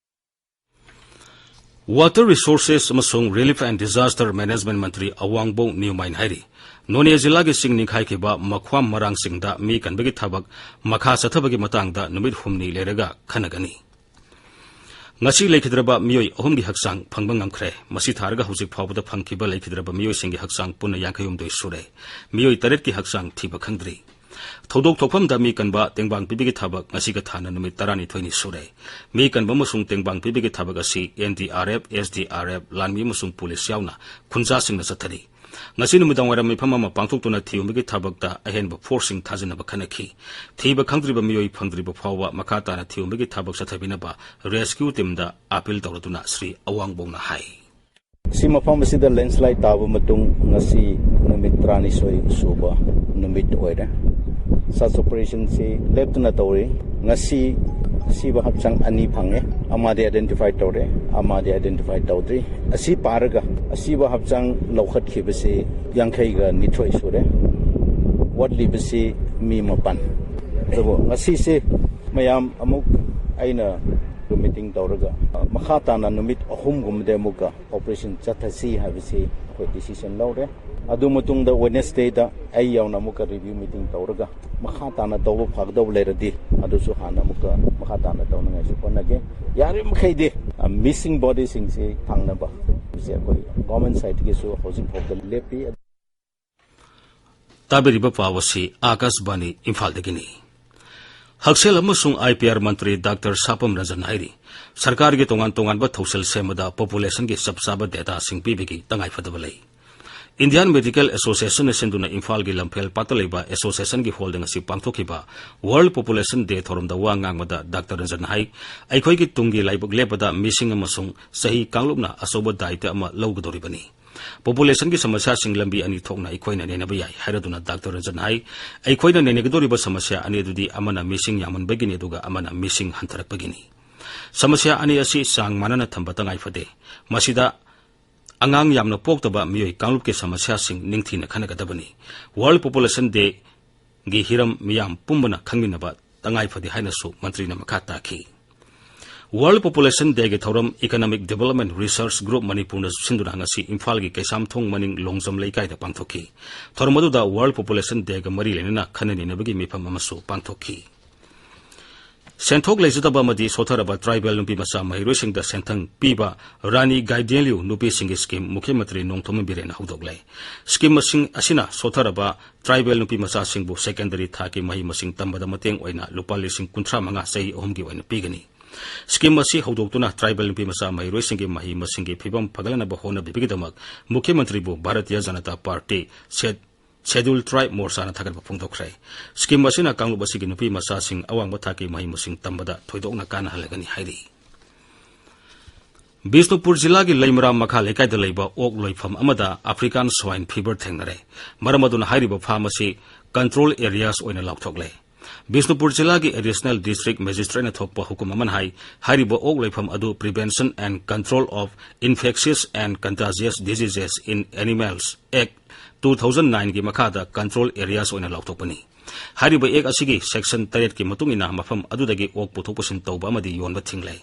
Water Resources ꯑꯃꯁꯨꯡ Relief and Disaster Management ꯃꯟꯇ꯭ꯔꯤ ꯑꯋꯥꯡꯕꯧ ꯅ꯭ꯌꯨꯃꯥꯏꯟ ꯍꯥꯏꯔꯤ, ꯅꯣꯅꯦ ꯖꯤꯂꯥꯒꯤ ꯆꯤꯡ ꯅꯤꯡꯈꯥꯏꯈꯤꯕ ꯃꯈ꯭ꯋꯥꯝ ꯃꯔꯥꯡꯁꯤꯡꯗ ꯃꯤ ꯀꯟꯕꯒꯤ ꯊꯕꯛ ꯃꯈꯥ ꯆꯠꯊꯕꯒꯤ ꯃꯇꯥꯡꯗ ꯅꯨꯃꯤꯠ ꯍꯨꯝꯅꯤ ꯂꯩꯔꯒ ꯈꯟꯅꯒꯅꯤ꯫ ꯉꯁꯤ ꯂꯩꯈꯤꯗ꯭ꯔꯕ ꯃꯤꯑꯣꯏ ꯑꯍꯨꯝꯒꯤ ꯍꯛꯆꯥꯡ ꯐꯪꯕ ꯉꯝꯈ꯭ꯔꯦ꯫ ꯃꯁꯤ ꯊꯥꯔꯒ ꯍꯧꯖꯤꯛ ꯐꯥꯎꯕꯗ ꯐꯪꯈꯤꯕ ꯂꯩꯈꯤꯗ꯭ꯔꯕ ꯃꯤꯑꯣꯏꯁꯤꯡꯒꯤ ꯍꯛꯆꯥꯡ ꯄꯨꯟꯅ ꯌꯥꯡꯈꯩ ꯍꯨꯝꯗꯣꯏ ꯁꯨꯔꯦ꯫ ꯃꯤꯑꯣꯏ ꯇꯔꯦꯠꯀꯤ ꯍꯛꯆꯥꯡ ꯊꯤꯕ ꯈꯪꯗ꯭ꯔꯤ꯫ ꯊꯧꯗꯣꯛ ꯊꯣꯛꯐꯝꯗ ꯃꯤ ꯀꯟꯕ ꯇꯦꯡꯕꯥꯡ ꯄꯤꯕꯒꯤ ꯊꯕꯛ ꯉꯁꯤꯒ ꯊꯥꯅ ꯅꯨꯃꯤꯠ ꯇꯔꯥꯅꯤꯊꯣꯏꯅꯤ ꯁꯨꯔꯦ꯫ ꯃꯤ ꯀꯟꯕ ꯑꯃꯁꯨꯡ ꯇꯦꯡꯕꯥꯡ ꯄꯤꯕꯒꯤ ꯊꯕꯛ ꯑꯁꯤ N D R F, S D R F, ꯂꯥꯟꯃꯤ ꯑꯃꯁꯨꯡ ꯄꯨꯂꯤꯁ ꯌꯥꯎꯅ ꯈꯨꯟꯖꯥꯁꯤꯡꯅ ꯆꯠꯊꯔꯤ꯫ ꯉꯁꯤ ꯅꯨꯃꯤꯗꯥꯡꯋꯥꯏꯔꯝ ꯃꯤꯐꯝ ꯑꯃ ꯄꯥꯡꯊꯣꯛꯇꯨꯅ ꯊꯤꯍꯨꯝꯕꯒꯤ ꯊꯕꯛꯇ ꯑꯍꯦꯟꯕ force ꯁꯤꯡ ꯊꯥꯖꯤꯟꯅꯕ ꯈꯟꯅꯈꯤ꯫ ꯊꯤꯕ ꯈꯪꯗ꯭ꯔꯤꯕ ꯃꯤꯑꯣꯏ ꯐꯪꯗ꯭ꯔꯤꯕ ꯐꯥꯎꯕ ꯃꯈꯥ ꯇꯥꯅ ꯊꯤꯍꯨꯝꯕꯒꯤ ꯊꯕꯛ ꯆꯠꯊꯕꯤꯅꯕ rescue team ꯗ appeal ꯇꯧꯔꯗꯨꯅ ꯁ꯭ꯔꯤ ꯑꯋꯥꯡꯕꯧꯅ ꯍꯥꯏ꯫ ꯁꯤ ꯃꯐꯝ ꯑꯁꯤꯗ landslide ꯇꯥꯕ ꯃꯇꯨꯡ ꯉꯁꯤ ꯅꯨꯃꯤꯠ ꯇꯔꯥꯅꯤꯊꯣꯏ ꯁꯨꯕ ꯅꯨꯃꯤꯠ ꯑꯣꯏꯔꯦ꯫ Search operation ꯁꯤ ꯂꯦꯞꯇꯅ ꯇꯧꯔꯤ꯫ ꯉꯁꯤ ꯁꯤꯕ ꯍꯛꯆꯥꯡ ꯑꯅꯤ ꯐꯪꯉꯦ꯫ ꯑꯃꯗꯤ identify ꯇꯧꯔꯦ, ꯑꯃꯗꯤ identify ꯇꯧꯗ꯭ꯔꯤ꯫ ꯑꯁꯤ ꯄꯥꯔꯒ ꯑꯁꯤꯕ ꯍꯛꯆꯥꯡ ꯂꯧꯈꯠꯈꯤꯕꯁꯤ ꯌꯥꯡꯈꯩꯒ ꯅꯤꯊꯣꯏ ꯁꯨꯔꯦ꯫ ꯋꯥꯠꯂꯤꯕꯁꯤ ꯃꯤ ꯃꯥꯄꯟ꯫ ꯑꯗꯨꯕꯨ ꯉꯁꯤꯁꯦ ꯃꯌꯥꯝ ꯑꯃꯨꯛ ꯑꯩꯅ meeting ꯇꯧꯔꯒ, ꯃꯈꯥ ꯇꯥꯅ ꯅꯨꯃꯤꯠ ꯑꯍꯨꯝꯒꯨꯝꯕꯗꯤ ꯑꯃꯨꯛꯀ operation ꯆꯠꯊꯁꯤ ꯍꯥꯏꯕꯁꯤ ꯑꯩꯈꯣꯏ decision ꯂꯧꯔꯦ꯫ ꯑꯗꯨ ꯃꯇꯨꯡꯗ Wednesdayꯗ ꯑꯩ ꯌꯥꯎꯅ ꯑꯃꯨꯛꯀ review meeting ꯇꯧꯔꯒ ꯃꯈꯥ ꯇꯥꯅ ꯇꯧꯕ ꯐꯒꯗꯧꯕ ꯂꯩꯔꯗꯤ ꯑꯗꯨꯁꯨ ꯍꯥꯟꯅ ꯑꯃꯨꯛꯀ ꯃꯈꯥ ꯇꯥꯅ ꯇꯧꯅꯉꯥꯏꯁꯨ ꯍꯣꯠꯅꯒꯦ꯫ ꯌꯥꯔꯤꯕ ꯃꯈꯩꯗꯤ, ꯑ, missing bodyꯁꯤꯡꯁꯤ ꯐꯪꯅꯕ ꯁꯤ ꯑꯩꯈꯣꯏ government sideꯇꯒꯤꯁꯨ ꯍꯧꯖꯤꯛ ꯐꯥꯎꯕꯗ ꯂꯦꯞꯄꯤ꯫ ꯇꯥꯕꯤꯔꯤꯕ ꯄꯥꯎ ꯑꯁꯤ ꯑꯥꯀꯥꯁꯕꯥꯅꯤ ꯏꯝꯐꯥꯜꯗꯒꯤꯅꯤ꯫ ꯍꯛꯁꯦꯜ ꯑꯃꯁꯨꯡ IPR ꯃꯟꯇ꯭ꯔꯤ ꯗꯥꯛꯇꯔ ꯁꯥꯄꯝ ꯔꯟꯖꯟ ꯍꯥꯏꯔꯤ, ꯁꯔꯀꯥꯔꯒꯤ ꯇꯣꯉꯥꯟ ꯇꯣꯉꯥꯟꯕ ꯊꯧꯁꯤꯜ ꯁꯦꯝꯕꯗ populationꯒꯤ ꯆꯞ ꯆꯥꯕ dataꯁꯤꯡ ꯄꯤꯕꯒꯤ ꯇꯉꯥꯏꯐꯗꯕ ꯂꯩ꯫ Indian Medical Associationꯅ ꯁꯤꯟꯗꯨꯅ ꯏꯝꯐꯥꯜꯒꯤ ꯂꯝꯐꯦꯜ ꯄꯥꯠꯇ ꯂꯩꯕ associationꯒꯤ hallꯗ ꯉꯁꯤ ꯄꯥꯡꯊꯣꯛꯈꯤꯕ World Population Day ꯊꯧꯔꯝꯗ ꯋꯥ ꯉꯥꯡꯕꯗ ꯗꯥꯛꯇꯔ ꯔꯟꯖꯟ ꯍꯥꯏ, ꯑꯩꯈꯣꯏꯒꯤ ꯇꯨꯡꯒꯤ ꯂꯥꯏꯕꯛ ꯂꯦꯞꯄꯗ ꯃꯤꯁꯤꯡ ꯑꯃꯁꯨꯡ ꯆꯍꯤ ꯀꯥꯡꯂꯨꯞꯅ ꯑꯆꯧꯕ ꯗꯥꯏꯇ ꯑꯃ ꯂꯧꯒꯗꯧꯔꯤꯕꯅꯤ꯫ Populationꯒꯤ ꯁꯃꯁ꯭ꯌꯥꯁꯤꯡ ꯂꯝꯕꯤ ꯑꯅꯤ ꯊꯣꯛꯅ ꯑꯩꯈꯣꯏꯅ ꯅꯩꯅꯕ ꯌꯥꯏ ꯍꯥꯏꯔꯗꯨꯅ ꯗꯥꯛꯇꯔ ꯔꯟꯖꯟ ꯍꯥꯏ, ꯑꯩꯈꯣꯏꯅ ꯅꯩꯅꯒꯗꯧꯔꯤꯕ ꯁꯃꯁ꯭ꯌꯥ ꯑꯅꯤ ꯑꯗꯨꯗꯤ ꯑꯃꯅ ꯃꯤꯁꯤꯡ ꯌꯥꯝꯃꯟꯕꯒꯤꯅꯤ, ꯑꯗꯨꯒ ꯑꯃꯅ ꯃꯤꯁꯤꯡ ꯍꯟꯊꯔꯛꯄꯒꯤꯅꯤ꯫ ꯁꯃꯁ꯭ꯌꯥ ꯑꯅꯤ ꯑꯁꯤ ꯆꯥꯡ ꯃꯥꯟꯅꯅ ꯊꯝꯕ ꯇꯉꯥꯏ ꯐꯗꯦ꯫ ꯃꯁꯤꯗ ꯑꯉꯥꯡ ꯌꯥꯝꯅ ꯄꯣꯛꯇꯕ ꯃꯤꯑꯣꯏ ꯀꯥꯡꯂꯨꯞꯀꯤ ꯁꯃꯁ꯭ꯌꯥꯁꯤꯡ ꯅꯤꯡꯊꯤꯅ ꯈꯟꯅꯒꯗꯕꯅꯤ꯫ World Population Dayꯒꯤ ꯍꯤꯔꯝ ꯃꯤꯌꯥꯝ ꯄꯨꯝꯕꯅ ꯈꯪꯃꯤꯟꯅꯕ ꯇꯉꯥꯏ ꯐꯗꯦ ꯍꯥꯏꯅꯁꯨ ꯃꯟꯇ꯭ꯔꯤꯅ ꯃꯈꯥ ꯇꯥꯈꯤ꯫ World Population Dayꯒꯤ ꯊꯧꯔꯝ Economic Development Research Group ꯃꯅꯤꯄꯨꯔꯅ ꯁꯤꯟꯗꯨꯅ ꯉꯁꯤ ꯏꯝꯐꯥꯜꯒꯤ ꯀꯩꯁꯥꯝꯊꯣꯡ ꯃꯅꯤꯡ ꯂꯣꯡꯖꯝ ꯂꯩꯀꯥꯏꯗ ꯄꯥꯡꯊꯣꯛꯈꯤ꯫ ꯊꯧꯔꯝ ꯑꯗꯨꯗ World Population Dayꯒ ꯃꯔꯤ ꯂꯩꯅꯅ ꯈꯟꯅ ꯅꯩꯅꯕꯒꯤ ꯃꯤꯐꯝ ꯑꯃꯁꯨ ꯄꯥꯡꯊꯣꯛꯈꯤ꯫ ꯁꯦꯟꯊꯣꯛ ꯂꯩꯖꯗꯕ ꯑꯃꯗꯤ ꯁꯣꯠꯊꯔꯕ tribal ꯅꯨꯄꯤ ꯃꯆꯥ ꯃꯍꯩꯔꯣꯏꯁꯤꯡꯗ ꯁꯦꯟꯊꯪ ꯄꯤꯕ ꯔꯥꯅꯤ ꯒꯥꯏꯗꯦꯟꯂꯤꯌꯨ ꯅꯨꯄꯤꯁꯤꯡꯒꯤ scheme ꯃꯨꯈ꯭ꯌ ꯃꯟꯇ꯭ꯔꯤ ꯅꯣꯡꯊꯣꯝꯕꯝ ꯕꯤꯔꯦꯟꯅ ꯍꯧꯗꯣꯛꯂꯦ꯫ Scheme ꯃꯁꯤꯡ ꯑꯁꯤꯅ ꯁꯣꯠꯊꯔꯕ tribal ꯅꯨꯄꯤ ꯃꯆꯥꯁꯤꯡꯕꯨ secondary ꯊꯥꯛꯀꯤ ꯃꯍꯩ ꯃꯁꯤꯡ ꯇꯝꯕꯗ ꯃꯇꯦꯡ ꯑꯣꯏꯅ ꯂꯨꯄꯥ ꯂꯤꯁꯤꯡ ꯀꯨꯟꯊ꯭ꯔꯥ ꯃꯉꯥ ꯆꯍꯤ ꯑꯍꯨꯝꯒꯤ ꯑꯣꯏꯅ ꯄꯤꯒꯅꯤ꯫ Scheme ꯑꯁꯤ ꯍꯧꯗꯣꯛꯇꯨꯅ tribal ꯅꯨꯄꯤ ꯃꯆꯥ ꯃꯍꯩꯔꯣꯏꯁꯤꯡꯒꯤ ꯃꯍꯩ ꯃꯁꯤꯡꯒꯤ ꯐꯤꯕꯝ ꯐꯒꯠꯂꯅꯕ ꯍꯣꯠꯅꯕꯤꯕꯒꯤꯗꯃꯛ ꯃꯨꯈ꯭ꯌ ꯃꯟꯇ꯭ꯔꯤꯕꯨ Bharatiya Janata party, set-, Scheduled Tribe ꯃꯣꯔꯆꯥꯅ ꯊꯥꯒꯠꯄ ꯐꯣꯡꯗꯣꯛꯈ꯭ꯔꯦ꯫ Scheme ꯑꯁꯤꯅ ꯀꯥꯡꯂꯨꯞ ꯑꯁꯤꯒꯤ ꯅꯨꯄꯤ ꯃꯆꯥꯁꯤꯡ ꯑꯋꯥꯡꯕ ꯊꯥꯛꯀꯤ ꯃꯍꯩ ꯃꯁꯤꯡ ꯇꯝꯕꯗ ꯊꯣꯏꯗꯣꯛꯅ ꯀꯥꯟꯅꯍꯜꯂꯒꯅꯤ ꯍꯥꯏꯔꯤ꯫ ꯕꯤꯁꯅꯨꯄꯨꯔ ꯖꯤꯂꯥꯒꯤ ꯂꯩꯃꯔꯥꯝ ꯃꯈꯥ ꯂꯩꯀꯥꯏꯗ ꯂꯩꯕ ꯑꯣꯛ ꯂꯣꯏꯐꯝ ꯑꯃꯗ African Swine Fever ꯊꯦꯡꯅꯔꯦ꯫ ꯃꯔꯝ ꯑꯗꯨꯅ ꯍꯥꯏꯔꯤꯕ farm ꯑꯁꯤ control areas ꯑꯣꯏꯅ ꯂꯥꯎꯊꯣꯛꯂꯦ꯫ ꯕꯤꯁꯅꯨꯄꯨꯔ ꯖꯤꯂꯥꯒꯤ Additional District Magistrateꯅ ꯊꯣꯛꯄ ꯍꯨꯀꯨꯝ ꯑꯃꯅ ꯍꯥꯏ, ꯍꯥꯏꯔꯤꯕ ꯑꯣꯛ ꯂꯣꯏꯐꯝ ꯑꯗꯨ Prevention and Control of Infectious and Contagious Diseases in Animals Act two thousand nineꯒꯤ ꯃꯈꯥꯗ control areas ꯑꯣꯏꯅ ꯂꯥꯎꯊꯣꯛꯄꯅꯤ꯫ ꯍꯥꯏꯔꯤꯕ ꯑꯦꯛ ꯑꯁꯤꯒꯤ ꯁꯦꯛꯁꯟ ꯇꯔꯦꯠꯀꯤ ꯃꯇꯨꯡ ꯏꯟꯅ ꯃꯐꯝ ꯑꯗꯨꯗꯒꯤ ꯑꯣꯛ ꯄꯨꯊꯣꯛ ꯄꯨꯁꯤꯟ ꯇꯧꯕ ꯑꯃꯗꯤ ꯌꯣꯟꯕ ꯊꯤꯡꯂꯦ꯫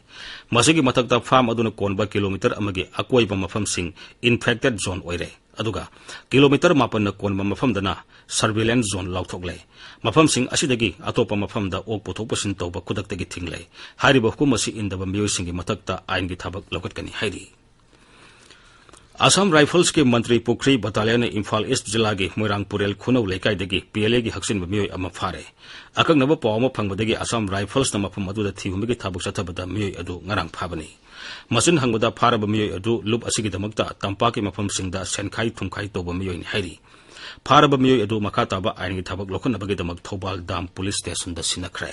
ꯃꯁꯤꯒꯤ ꯃꯊꯛꯇ ꯐꯥꯔꯝ ꯑꯗꯨꯅ ꯀꯣꯟꯕ ꯀꯤꯂꯣꯃꯤꯇꯔ ꯑꯃꯒꯤ ꯑꯀꯣꯏꯕ ꯃꯐꯝꯁꯤꯡ ꯏꯟꯐꯦꯛꯇꯦꯗ ꯖꯣꯟ ꯑꯣꯏꯔꯦ꯫ ꯑꯗꯨꯒ ꯀꯤꯂꯣꯃꯤꯇꯔ ꯃꯥꯄꯟꯅ ꯀꯣꯟꯕ ꯃꯐꯝꯗꯅ ꯁꯔꯚꯤꯂꯦꯟꯁ ꯖꯣꯟ ꯂꯥꯎꯊꯣꯛꯂꯦ꯫ ꯃꯐꯝꯁꯤꯡ ꯑꯁꯤꯗꯒꯤ ꯑꯇꯣꯞꯄ ꯃꯐꯝꯗ ꯑꯣꯛ ꯄꯨꯊꯣꯛ ꯄꯨꯁꯤꯟ ꯇꯧꯕ ꯈꯨꯗꯛꯇꯒꯤ ꯊꯤꯡꯂꯦ꯫ ꯍꯥꯏꯔꯤꯕ ꯍꯨꯀꯨꯝ ꯑꯁꯤ ꯏꯟꯗꯕ ꯃꯤꯑꯣꯏꯁꯤꯡꯒꯤ ꯃꯊꯛꯇ ꯑꯥꯏꯟꯒꯤ ꯊꯕꯛ ꯂꯧꯈꯠꯀꯅꯤ ꯍꯥꯏꯔꯤ꯫ ꯑꯁꯥꯝ ꯔꯥꯏꯐꯜꯁꯀꯤ ꯃꯟꯇ꯭ꯔꯤ ꯄꯨꯈ꯭ꯔꯤ ꯕꯇꯥꯂꯤꯌꯟꯅ ꯏꯝꯐꯥꯜ ꯏꯁ ꯖꯤꯂꯥꯒꯤ ꯃꯣꯏꯔꯥꯡ ꯄꯨꯔꯦꯜ ꯈꯨꯅꯧ ꯂꯩꯀꯥꯏꯗꯒꯤ ꯄꯤ ꯑꯦꯜ ꯑꯦꯒꯤ ꯍꯛꯆꯤꯟꯕ ꯃꯤꯑꯣꯏ ꯑꯃ ꯐꯥꯔꯦ꯫ ꯑꯀꯛꯅꯕ ꯄꯥꯎ ꯑꯃ ꯐꯪꯕꯗꯒꯤ ꯑꯁꯥꯝ ꯔꯥꯏꯐꯜꯁꯅ ꯃꯐꯝ ꯑꯗꯨꯗ ꯊꯤꯍꯨꯝꯕꯒꯤ ꯊꯕꯛ ꯆꯠꯊꯕꯗ ꯃꯤꯑꯣꯏ ꯑꯗꯨ ꯉꯔꯥꯡ ꯐꯥꯕꯅꯤ꯫ ꯃꯆꯤꯟ ꯍꯪꯕꯗ ꯐꯥꯔꯕ ꯃꯤꯑꯣꯏ ꯑꯗꯨ ꯂꯨꯞ ꯑꯁꯤꯒꯤꯗꯃꯛꯇ ꯇꯝꯄꯥꯛꯀꯤ ꯃꯐꯝꯁꯤꯡꯗ ꯁꯦꯟꯈꯥꯏ ꯊꯨꯝꯈꯥꯏ ꯇꯧꯕ ꯃꯤꯑꯣꯏꯅꯤ ꯍꯥꯏꯔꯤ꯫ ꯐꯥꯔꯕ ꯃꯤꯑꯣꯏ ꯑꯗꯨ ꯃꯈꯥ ꯇꯥꯕ ꯑꯥꯏꯟꯒꯤ ꯊꯕꯛ ꯂꯧꯈꯠꯅꯕꯒꯤꯗꯃꯛ ꯊꯧꯕꯥꯜ ꯗꯥꯝ ꯄꯨꯂꯤꯁ ꯁ꯭ꯇꯦꯁꯟꯗ ꯁꯤꯟꯅꯈ꯭ꯔꯦ꯫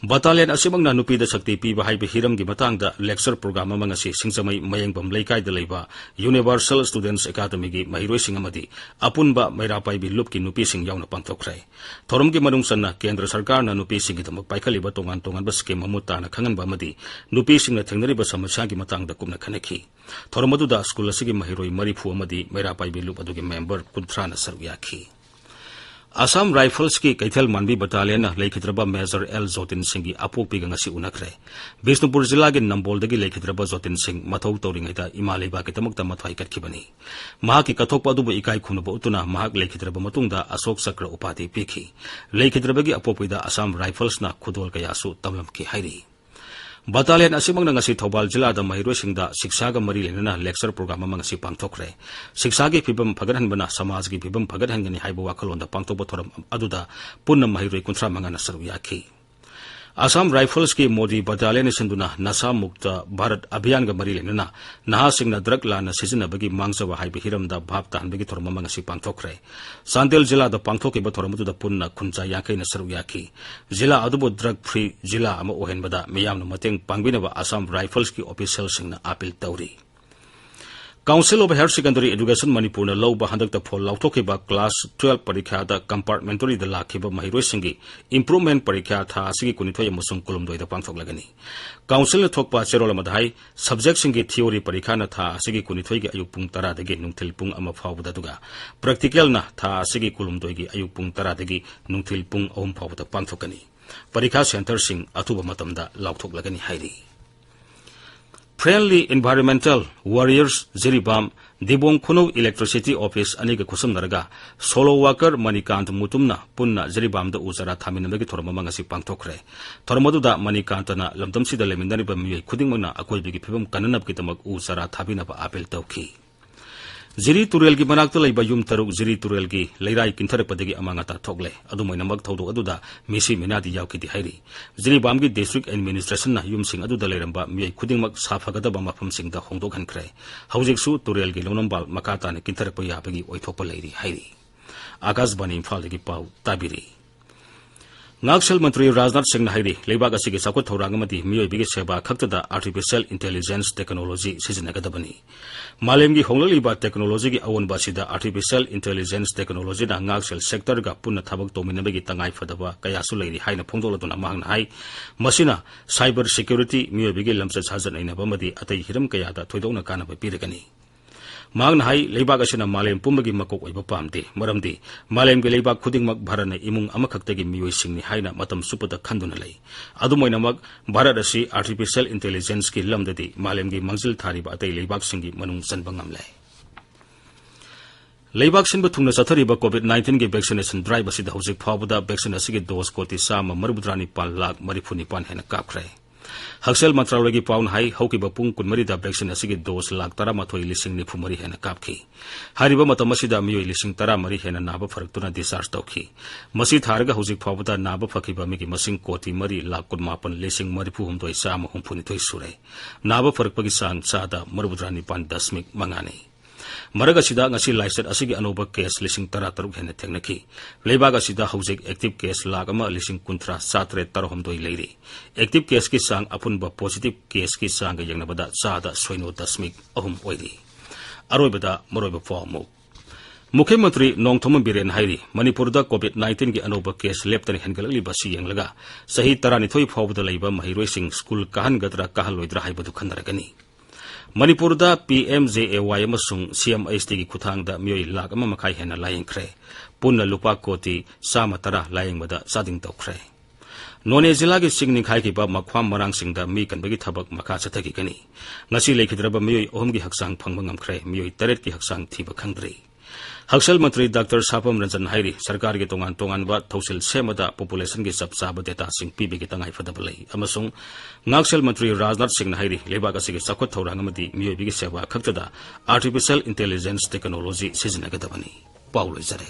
ꯕꯇꯥꯂꯤꯌꯟ ꯑꯁꯤꯃꯛꯅ ꯅꯨꯄꯤꯗ ꯁꯛꯇꯤ ꯄꯤꯕ ꯍꯥꯏꯕ ꯍꯤꯔꯝꯒꯤ ꯃꯇꯥꯡꯗ ꯂꯦꯛꯆꯔ ꯄ꯭ꯔꯣꯒ꯭ꯔꯥꯝ ꯑꯃ ꯉꯁꯤ ꯁꯤꯡꯖꯃꯩ ꯃꯌꯦꯡꯕꯝ ꯂꯩꯀꯥꯏꯗ ꯂꯩꯕ ꯌꯨꯅꯤꯚꯔꯁꯦꯜ ꯁ꯭ꯇꯨꯗꯦꯟꯠꯁ ꯑꯦꯀꯥꯗꯃꯤꯒꯤ ꯃꯍꯩꯔꯣꯏꯁꯤꯡ ꯑꯃꯗꯤ ꯑꯄꯨꯟꯕ ꯃꯩꯔꯥ ꯄꯥꯏꯕꯤ ꯂꯨꯞꯀꯤ ꯅꯨꯄꯤꯁꯤꯡ ꯌꯥꯎꯅ ꯄꯥꯡꯊꯣꯛꯈ꯭ꯔꯦ꯫ ꯊꯧꯔꯝꯒꯤ ꯃꯅꯨꯡ ꯆꯟꯅ ꯀꯦꯟꯗ꯭ꯔ ꯁꯔꯀꯥꯔꯅ ꯅꯨꯄꯤꯁꯤꯡꯒꯤꯗꯃꯛ ꯄꯥꯏꯈꯠꯂꯤꯕ ꯇꯣꯉꯥꯟ ꯇꯣꯉꯥꯟꯕ ꯁ꯭ꯀꯤꯝ ꯃꯃꯨꯠ ꯇꯥꯅ ꯈꯪꯍꯟꯕ ꯑꯃꯗꯤ ꯅꯨꯄꯤꯁꯤꯡꯅ ꯊꯦꯡꯅꯔꯤꯕ ꯁꯃꯁ꯭ꯌꯥꯒꯤ ꯃꯇꯥꯡꯗ ꯀꯨꯞꯅ ꯈꯟꯅꯈꯤ꯫ ꯊꯧꯔꯝ ꯑꯗꯨꯗ ꯁ꯭ꯀꯨꯜ ꯑꯁꯤꯒꯤ ꯃꯍꯩꯔꯣꯏ ꯃꯔꯤꯐꯨ ꯑꯃꯗꯤ ꯃꯩꯔꯥ ꯄꯥꯏꯕꯤ ꯂꯨꯞ ꯑꯗꯨꯒꯤ ꯃꯦꯝꯕꯔ ꯀꯨꯟꯊ꯭ꯔꯥꯅ ꯁꯔꯨꯛ ꯌꯥꯈꯤ꯫ ꯑꯁꯥꯝ ꯔꯥꯏꯐꯜꯁꯀꯤ ꯀꯩꯊꯦꯜ ꯃꯥꯟꯕꯤ ꯕꯇꯥꯂꯤꯌꯟꯅ ꯂꯩꯈꯤꯗ꯭ꯔꯕ ꯃꯦꯖꯔ ꯑꯦꯜ ꯖꯣꯇꯤꯟ ꯁꯤꯡꯒꯤ ꯑꯄꯣꯛꯄꯤꯒ ꯉꯁꯤ ꯎꯅꯈ꯭ꯔꯦ꯫ ꯕꯤꯁꯅꯨꯄꯨꯔ ꯖꯤꯂꯥꯒꯤ ꯅꯝꯕꯣꯜꯗꯒꯤ ꯂꯩꯈꯤꯗ꯭ꯔꯕ ꯖꯣꯇꯤꯟ ꯁꯤꯡ ꯃꯊꯧ ꯇꯧꯔꯤꯉꯩꯗ ꯏꯃꯥ ꯂꯩꯕꯥꯛꯀꯤꯗꯃꯛꯇ ꯃꯊ꯭ꯋꯥꯏ ꯀꯠꯈꯤꯕꯅꯤ꯫ ꯃꯍꯥꯛꯀꯤ ꯀꯠꯊꯣꯛꯄ ꯑꯗꯨꯕꯨ ꯏꯀꯥꯏ ꯈꯨꯝꯅꯕ ꯎꯠꯇꯨꯅ ꯃꯍꯥꯛ ꯂꯩꯈꯤꯗ꯭ꯔꯕ ꯃꯇꯨꯡꯗ ꯑꯁꯣꯛ ꯆꯀ꯭ꯔ ꯎꯄꯥꯙꯤ ꯄꯤꯈꯤ꯫ ꯂꯩꯈꯤꯗ꯭ꯔꯕꯒꯤ ꯑꯄꯣꯛꯄꯤꯗ ꯑꯁꯥꯝ ꯔꯥꯏꯐꯜꯁꯅ ꯈꯨꯗꯣꯜ ꯀꯌꯥꯁꯨ ꯇꯝꯂꯝꯈꯤ ꯍꯥꯏꯔꯤ꯫ ꯕꯇꯥꯂꯤꯌꯟ ꯑꯁꯤꯃꯛꯅ ꯉꯁꯤ ꯊꯧꯕꯥꯜ ꯖꯤꯂꯥꯗ ꯃꯍꯩꯔꯣꯏꯁꯤꯡꯗ ꯁꯤꯛꯁꯥꯒ ꯃꯔꯤ ꯂꯩꯅꯅ ꯂꯦꯛꯆꯔ ꯄ꯭ꯔꯣꯒ꯭ꯔꯥꯝ ꯑꯃ ꯉꯁꯤ ꯄꯥꯡꯊꯣꯛꯈ꯭ꯔꯦ꯫ ꯁꯤꯛꯁꯥꯒꯤ ꯐꯤꯕꯝ ꯐꯒꯠꯍꯟꯕꯅ ꯁꯃꯥꯖꯒꯤ ꯐꯤꯕꯝ ꯐꯒꯠꯍꯟꯒꯅꯤ ꯍꯥꯏꯕ ꯋꯥꯈꯜꯂꯣꯟꯗ ꯄꯥꯡꯊꯣꯛꯄ ꯊꯧꯔꯝ ꯑꯗꯨꯗ ꯄꯨꯟꯅ ꯃꯍꯩꯔꯣꯏ ꯀꯨꯟꯊ꯭ꯔꯥ ꯃꯉꯥꯅ ꯁꯔꯨꯛ ꯌꯥꯈꯤ꯫ ꯑꯁꯥꯝ ꯔꯥꯏꯐꯜꯁꯀꯤ ꯃꯣꯗꯤ ꯕꯇꯥꯂꯤꯌꯟꯅ ꯁꯤꯟꯗꯨꯅ ꯅꯁꯥ ꯃꯨꯛꯇ ꯚꯥꯔꯠ ꯑꯚꯤꯌꯥꯟꯒ ꯃꯔꯤ ꯂꯩꯅꯅ ꯅꯍꯥꯁꯤꯡꯅ ꯗ꯭ꯔꯒ ꯂꯥꯟꯅ ꯁꯤꯖꯤꯟꯅꯕꯒꯤ ꯃꯥꯡꯖꯕ ꯍꯥꯏꯕ ꯍꯤꯔꯝꯗ ꯚꯥꯞ ꯇꯥꯍꯟꯕꯒꯤ ꯊꯧꯔꯝ ꯑꯃ ꯉꯁꯤ ꯄꯥꯡꯊꯣꯛꯈ꯭ꯔꯦ꯫ ꯆꯥꯟꯗꯦꯜ ꯖꯤꯂꯥꯗ ꯄꯥꯡꯊꯣꯛꯈꯤꯕ ꯊꯧꯔꯝ ꯑꯗꯨꯗ ꯄꯨꯟꯅ ꯈꯨꯟꯖꯥ ꯌꯥꯡꯈꯩꯅ ꯁꯔꯨꯛ ꯌꯥꯈꯤ꯫ ꯖꯤꯂꯥ ꯑꯗꯨꯕꯨ ꯗ꯭ꯔꯒ ꯐ꯭ꯔꯤ ꯖꯤꯂꯥ ꯑꯃ ꯑꯣꯏꯍꯟꯕꯗ ꯃꯤꯌꯥꯝꯅ ꯃꯇꯦꯡ ꯄꯥꯡꯕꯤꯅꯕ ꯑꯁꯥꯝ ꯔꯥꯏꯐꯜꯁꯀꯤ ꯑꯣꯐꯤꯁꯤꯌꯦꯜꯁꯤꯡꯅ ꯑꯥꯄꯤꯜ ꯇꯧꯔꯤ꯫ Council of Higher Secondary Education ꯃꯅꯤꯄꯨꯔꯅ ꯂꯧꯕ ꯍꯟꯗꯛꯇ ꯐꯣꯜ ꯂꯥꯎꯊꯣꯛꯈꯤꯕ class twelve ꯄꯔꯤꯈ꯭ꯌꯥꯗ compartmentaryꯗ ꯂꯥꯛꯈꯤꯕ ꯃꯍꯩꯔꯣꯏꯁꯤꯡꯒꯤ improvement ꯄꯔꯤꯈ꯭ꯌꯥ ꯊꯥ ꯑꯁꯤꯒꯤ ꯀꯨꯟꯅꯤꯊꯣꯏ ꯑꯃꯁꯨꯡ ꯀꯨꯟꯍꯨꯝꯗꯣꯏꯗ ꯄꯥꯡꯊꯣꯛꯂꯒꯅꯤ꯫ Councilꯅ ꯊꯣꯛꯄ ꯆꯦꯔꯣꯜ ꯑꯃꯗ ꯍꯥꯏ, subjectꯁꯤꯡꯒꯤ theory ꯄꯔꯤꯈ꯭ꯌꯥꯅ ꯊꯥ ꯑꯁꯤꯒꯤ ꯀꯨꯟꯅꯤꯊꯣꯏꯒꯤ ꯑꯌꯨꯛ ꯄꯨꯡ ꯇꯔꯥꯗꯒꯤ ꯅꯨꯡꯊꯤꯜ ꯄꯨꯡ ꯑꯃ ꯐꯥꯎꯕꯗ, ꯑꯗꯨꯒ practicalꯅ ꯊꯥ ꯑꯁꯤꯒꯤ ꯀꯨꯟꯍꯨꯝꯗꯣꯏꯒꯤ ꯑꯌꯨꯛ ꯄꯨꯡ ꯇꯔꯥꯗꯒꯤ ꯅꯨꯡꯊꯤꯜ ꯄꯨꯡ ꯑꯍꯨꯝ ꯐꯥꯎꯕꯗ ꯄꯥꯡꯊꯣꯛꯀꯅꯤ꯫ ꯄꯔꯤꯈꯥ centreꯁꯤꯡ ꯑꯊꯨꯕ ꯃꯇꯝꯗ ꯂꯥꯎꯊꯣꯛꯂꯒꯅꯤ ꯍꯥꯏꯔꯤ꯫ Friendly Environmental Warriors Jiribam, ꯗꯤꯕꯣꯡ ꯈꯨꯅꯧ Electricity Office ꯑꯅꯤꯒ ꯈꯨꯠꯁꯝꯅꯔꯒ social worker ꯃꯅꯤꯀꯥꯟꯇ ꯃꯨꯇꯨꯝꯅ ꯄꯨꯟꯅ ꯖꯤꯔꯤꯕꯥꯝꯗ ꯎ ꯆꯥꯔꯥ ꯊꯥꯃꯤꯟꯅꯕꯒꯤ ꯊꯧꯔꯝ ꯑꯃ ꯉꯁꯤ ꯄꯥꯡꯊꯣꯛꯈ꯭ꯔꯦ꯫ ꯊꯧꯔꯝ ꯑꯗꯨꯗ ꯃꯅꯤꯀꯥꯟꯇꯅ ꯂꯝꯗꯝꯁꯤꯗ ꯂꯩꯃꯤꯟꯅꯔꯤꯕ ꯃꯤꯑꯣꯏ ꯈꯨꯗꯤꯡꯃꯛꯅ ꯑꯀꯣꯏꯕꯒꯤ ꯐꯤꯕꯝ ꯀꯟꯅꯅꯕꯒꯤꯗꯃꯛ ꯎ ꯆꯥꯔꯥ ꯊꯥꯕꯤꯅꯕ appeal ꯇꯧꯈꯤ꯫ ꯖꯤꯔꯤ ꯇꯨꯔꯦꯜꯒꯤ ꯃꯅꯥꯛꯇ ꯂꯩꯕ ꯌꯨꯝ ꯇꯔꯨꯛ ꯖꯤꯔꯤ ꯇꯨꯔꯦꯜꯒꯤ ꯂꯩꯔꯥꯏ ꯀꯤꯟꯊꯔꯛꯄꯗꯒꯤ ꯑꯃꯥꯡ ꯑꯇꯥ ꯊꯣꯛꯂꯦ꯫ ꯑꯗꯨꯝ ꯑꯣꯏꯅꯃꯛ, ꯊꯧꯗꯣꯛ ꯑꯗꯨꯗ ꯃꯤꯁꯤ ꯃꯤꯅꯥꯗꯤ ꯌꯥꯎꯈꯤꯗꯦ ꯍꯥꯏꯔꯤ꯫ ꯖꯤꯔꯤꯕꯥꯝꯒꯤ district administrationꯅ ꯌꯨꯝꯁꯤꯡ ꯑꯗꯨꯗ ꯂꯩꯔꯝꯕ ꯃꯤꯑꯣꯏ ꯈꯨꯗꯤꯡꯃꯛ ꯁꯥꯐꯒꯗꯕ ꯃꯐꯝꯁꯤꯡꯗ ꯍꯣꯡꯗꯣꯛꯍꯟꯈ꯭ꯔꯦ꯫ ꯍꯧꯖꯤꯛꯁꯨ ꯇꯨꯔꯦꯜꯒꯤ ꯂꯧꯅꯝꯕꯥꯜ ꯃꯈꯥ ꯇꯥꯅ ꯀꯤꯟꯊꯔꯛꯄ ꯌꯥꯕꯒꯤ ꯑꯣꯏꯊꯣꯛꯄ ꯂꯩꯔꯤ ꯍꯥꯏꯔꯤ꯫ ꯑꯥꯀꯥꯁꯕꯥꯅꯤ ꯏꯝꯐꯥꯜꯗꯒꯤ ꯄꯥꯎ ꯇꯥꯕꯤꯔꯤ꯫ ꯉꯥꯛꯁꯦꯜ ꯃꯟꯇ꯭ꯔꯤ ꯔꯥꯖꯅꯥꯊ ꯁꯤꯡꯅ ꯍꯥꯏꯔꯤ, ꯂꯩꯕꯥꯛ ꯑꯁꯤꯒꯤ ꯆꯥꯎꯈꯠ ꯊꯧꯔꯥꯡ ꯑꯃꯗꯤ ꯃꯤꯑꯣꯏꯕꯒꯤ ꯁꯦꯕꯥ ꯈꯛꯇꯗ artificial intelligence technology ꯁꯤꯖꯤꯟꯅꯒꯗꯕꯅꯤ꯫ ꯃꯥꯂꯦꯝꯒꯤ ꯍꯣꯡꯂꯛꯂꯤꯕ technologyꯒꯤ ꯑꯑꯣꯟꯕ ꯑꯁꯤꯗ artificial intelligence technologyꯅ ꯉꯥꯛꯁꯦꯜ sectorꯒ ꯄꯨꯟꯅ ꯊꯕꯛ ꯇꯧꯃꯤꯟꯅꯕꯒꯤ ꯇꯉꯥꯏ ꯐꯗꯕ ꯀꯌꯥꯁꯨ ꯂꯩꯔꯤ ꯍꯥꯏꯅ ꯐꯣꯡꯗꯣꯛꯂꯗꯨꯅ ꯃꯍꯥꯛꯅ ꯍꯥꯏ, ꯃꯁꯤꯅ cyber security, ꯃꯤꯑꯣꯏꯕꯒꯤ ꯂꯝꯆꯠ ꯁꯥꯖꯠ ꯅꯩꯅꯕ ꯑꯃꯗꯤ ꯑꯇꯩ ꯍꯤꯔꯝ ꯀꯌꯥꯗ ꯊꯣꯏꯗꯣꯛꯅ ꯀꯥꯟꯅꯕ ꯄꯤꯔꯒꯅꯤ꯫ ꯃꯍꯥꯛꯅ ꯍꯥꯏ, ꯂꯩꯕꯥꯛ ꯑꯁꯤꯅ ꯃꯥꯂꯦꯝ ꯄꯨꯝꯕꯒꯤ ꯃꯀꯣꯛ ꯑꯣꯏꯕ ꯄꯥꯝꯗꯦ, ꯃꯔꯝꯗꯤ ꯃꯥꯂꯦꯝꯒꯤ ꯂꯩꯕꯥꯛ ꯈꯨꯗꯤꯡꯃꯛ ꯚꯥꯔꯠꯅ ꯏꯃꯨꯡ ꯑꯃꯈꯛꯇꯒꯤ ꯃꯤꯑꯣꯏꯁꯤꯡꯅꯤ ꯍꯥꯏꯅ ꯃꯇꯝ ꯆꯨꯞꯄꯗ ꯈꯟꯗꯨꯅ ꯂꯩ꯫ ꯑꯗꯨꯝ ꯑꯣꯏꯅꯃꯛ, ꯚꯥꯔꯠ ꯑꯁꯤ artificial intelligenceꯀꯤ ꯂꯝꯗꯗꯤ ꯃꯥꯂꯦꯝꯒꯤ ꯃꯥꯡꯖꯤꯜ ꯊꯥꯔꯤꯕ ꯑꯇꯩ ꯂꯩꯕꯥꯛꯁꯤꯡꯒꯤ ꯃꯅꯨꯡ ꯆꯟꯕ ꯉꯝꯂꯦ꯫ ꯂꯩꯕꯥꯛ ꯁꯤꯟꯕ ꯊꯨꯡꯅ ꯆꯠꯊꯔꯤꯕ COVID nineteenꯒꯤ vaccination drive ꯑꯁꯤꯗ ꯍꯧꯖꯤꯛ ꯐꯥꯎꯕꯗ vaccine ꯑꯁꯤꯒꯤ dose ꯀꯣꯇꯤ ꯆꯥꯝꯃ ꯃꯔꯤꯐꯨꯇꯔꯥ ꯅꯤꯄꯥꯟ ꯂꯥꯈ ꯃꯔꯤꯐꯨ ꯅꯤꯄꯥꯟ ꯍꯦꯟꯅ ꯀꯥꯞꯈ꯭ꯔꯦ꯫ ꯍꯛꯁꯦꯜ ꯃꯟꯇ꯭ꯔꯥꯂꯣꯏꯒꯤ ꯄꯥꯎꯅ ꯍꯥꯏ, ꯍꯧꯈꯤꯕ ꯄꯨꯡ ꯀꯨꯟꯃꯔꯤꯗ vaccine ꯑꯁꯤꯒꯤ dose ꯂꯥꯈ ꯇꯔꯥꯃꯥꯊꯣꯏ ꯂꯤꯁꯤꯡ ꯅꯤꯐꯨ ꯃꯔꯤ ꯍꯦꯟꯅ ꯀꯥꯞꯈꯤ꯫ ꯍꯥꯏꯔꯤꯕ ꯃꯇꯝ ꯑꯁꯤꯗ ꯃꯤꯑꯣꯏ ꯂꯤꯁꯤꯡ ꯇꯔꯥꯃꯔꯤ ꯍꯦꯟꯅ ꯅꯥꯕ ꯐꯔꯛꯇꯨꯅ discharge ꯇꯧꯈꯤ꯫ ꯃꯁꯤ ꯊꯥꯔꯒ ꯍꯧꯖꯤꯛ ꯐꯥꯎꯕꯗ ꯅꯥꯕ ꯐꯈꯤꯕ ꯃꯤꯒꯤ ꯃꯁꯤꯡ ꯀꯣꯇꯤ ꯃꯔꯤ ꯂꯥꯈ ꯀꯨꯟꯃꯥꯄꯟ ꯂꯤꯁꯤꯡ ꯃꯔꯤꯐꯨ ꯍꯨꯝꯗꯣꯏ ꯆꯥꯝꯃ ꯍꯨꯝꯐꯨ ꯅꯤꯊꯣꯏ ꯁꯨꯔꯦ꯫ ꯅꯥꯕ ꯐꯔꯛꯄꯒꯤ ꯆꯥꯡ ꯆꯥꯗ ꯃꯔꯤꯐꯨꯇꯔꯥ ꯅꯤꯄꯥꯟ ꯗꯁꯃꯤꯛ ꯃꯉꯥꯅꯤ꯫ ꯃꯔꯛ ꯑꯁꯤꯗ ꯉꯁꯤ ꯂꯥꯏꯆꯠ ꯑꯁꯤꯒꯤ ꯑꯅꯧꯕ case ꯂꯤꯁꯤꯡ ꯇꯔꯥ ꯇꯔꯨꯛ ꯍꯦꯟꯅ ꯊꯦꯡꯅꯈꯤ꯫ ꯂꯩꯕꯥꯛ ꯑꯁꯤꯗ ꯍꯧꯖꯤꯛ active case ꯂꯥꯈ ꯑꯃ ꯂꯤꯁꯤꯡ ꯀꯨꯟꯊ꯭ꯔꯥ ꯆꯥꯇꯔꯦꯠ ꯇꯔꯥꯍꯨꯝꯗꯣꯏ ꯂꯩꯔꯤ꯫ Active caseꯀꯤ ꯆꯥꯡ ꯑꯄꯨꯟꯕ positive caseꯀꯤ ꯆꯥꯡꯒ ꯌꯦꯡꯅꯕꯗ ꯆꯥꯗ ꯁꯣꯏꯅꯣ ꯗꯁꯃꯤꯛ ꯑꯍꯨꯝ ꯑꯣꯏꯔꯤ꯫ ꯑꯔꯣꯏꯕꯗ ꯃꯔꯨꯑꯣꯏꯕ ꯄꯥꯎ ꯑꯃꯨꯛ꯫ ꯃꯨꯈ꯭ꯌ ꯃꯟꯇ꯭ꯔꯤ ꯅꯣꯡꯊꯣꯝꯕꯝ ꯕꯤꯔꯦꯟ ꯍꯥꯏꯔꯤ, ꯃꯅꯤꯄꯨꯔꯗ COVID nineteen ꯒꯤ ꯑꯅꯧꯕ case ꯂꯦꯞꯇꯅ ꯍꯦꯟꯒꯠꯂꯛꯂꯤꯕ ꯑꯁꯤ ꯌꯦꯡꯂꯒ ꯆꯍꯤ ꯇꯔꯥꯅꯤꯊꯣꯏ ꯐꯥꯎꯕꯗ ꯂꯩꯕ ꯃꯍꯩꯔꯣꯏꯁꯤꯡ ꯁ꯭ꯀꯨꯜ ꯀꯥꯍꯟꯒꯗ꯭ꯔꯥ ꯀꯥꯍꯜꯂꯣꯏꯗ꯭ꯔꯥ ꯍꯥꯏꯕꯗꯨ ꯈꯟꯅꯔꯒꯅꯤ꯫ ꯃꯅꯤꯄꯨꯔꯗ P M J A Y ꯑꯃꯁꯨꯡ C M H T ꯒꯤ ꯈꯨꯠꯊꯥꯡꯗ ꯃꯤꯑꯣꯏ ꯂꯥꯈ ꯑꯃ ꯃꯈꯥꯏ ꯍꯦꯟꯅ ꯂꯥꯌꯦꯡꯈ꯭ꯔꯦ꯫ ꯄꯨꯟꯅ ꯂꯨꯄꯥ ꯀꯣꯇꯤ ꯆꯥꯝꯃ ꯇꯔꯥ ꯂꯥꯌꯦꯡꯕꯗ ꯆꯥꯗꯤꯡ ꯇꯧꯈ꯭ꯔꯦ꯫ ꯅꯣꯅꯦ ꯖꯤꯂꯥꯒꯤ ꯆꯤꯡ ꯅꯤꯡꯈꯥꯏꯈꯤꯕ ꯃꯈ꯭ꯋꯥꯝ ꯃꯔꯥꯡꯁꯤꯡꯗ ꯃꯤ ꯀꯟꯕꯒꯤ ꯊꯕꯛ ꯃꯈꯥ ꯆꯠꯊꯈꯤꯒꯅꯤ꯫ ꯉꯁꯤ ꯂꯩꯈꯤꯗ꯭ꯔꯕ ꯃꯤꯑꯣꯏ ꯑꯍꯨꯝꯒꯤ ꯍꯛꯆꯥꯡ ꯐꯪꯕ ꯉꯝꯈ꯭ꯔꯦ, ꯃꯤꯑꯣꯏ ꯇꯔꯦꯠꯀꯤ ꯍꯛꯆꯥꯡ ꯊꯤꯕ ꯈꯪꯗ꯭ꯔꯤ꯫ ꯍꯛꯁꯦꯜ ꯃꯟꯇ꯭ꯔꯤ ꯗꯥꯛꯇꯔ ꯁꯥꯄꯝ ꯔꯟꯖꯟ ꯍꯥꯏꯔꯤ, ꯁꯔꯀꯥꯔꯒꯤ ꯇꯣꯉꯥꯟ ꯇꯣꯉꯥꯟꯕ ꯊꯧꯁꯤꯜ ꯁꯦꯝꯕꯗ population ꯒꯤ ꯆꯞ ꯆꯥꯕ data ꯁꯤꯡ ꯄꯤꯕꯒꯤ ꯇꯉꯥꯏ ꯐꯗꯕ ꯂꯩ ꯑꯃꯁꯨꯡ ꯉꯥꯛꯁꯦꯜ ꯃꯟꯇ꯭ꯔꯤ ꯔꯥꯖꯅꯥꯊ ꯁꯤꯡꯅ ꯍꯥꯏꯔꯤ, ꯂꯩꯕꯥꯛ ꯑꯁꯤꯒꯤ ꯆꯥꯎꯈꯠ ꯊꯧꯔꯥꯡ ꯑꯃꯗꯤ ꯃꯤꯑꯣꯏꯕꯒꯤ ꯁꯦꯕꯥ ꯈꯛꯇꯗ artificial intelligence technology ꯁꯤꯖꯤꯟꯅꯒꯗꯕꯅꯤ꯫ ꯄꯥꯎ ꯂꯣꯏꯖꯔꯦ꯫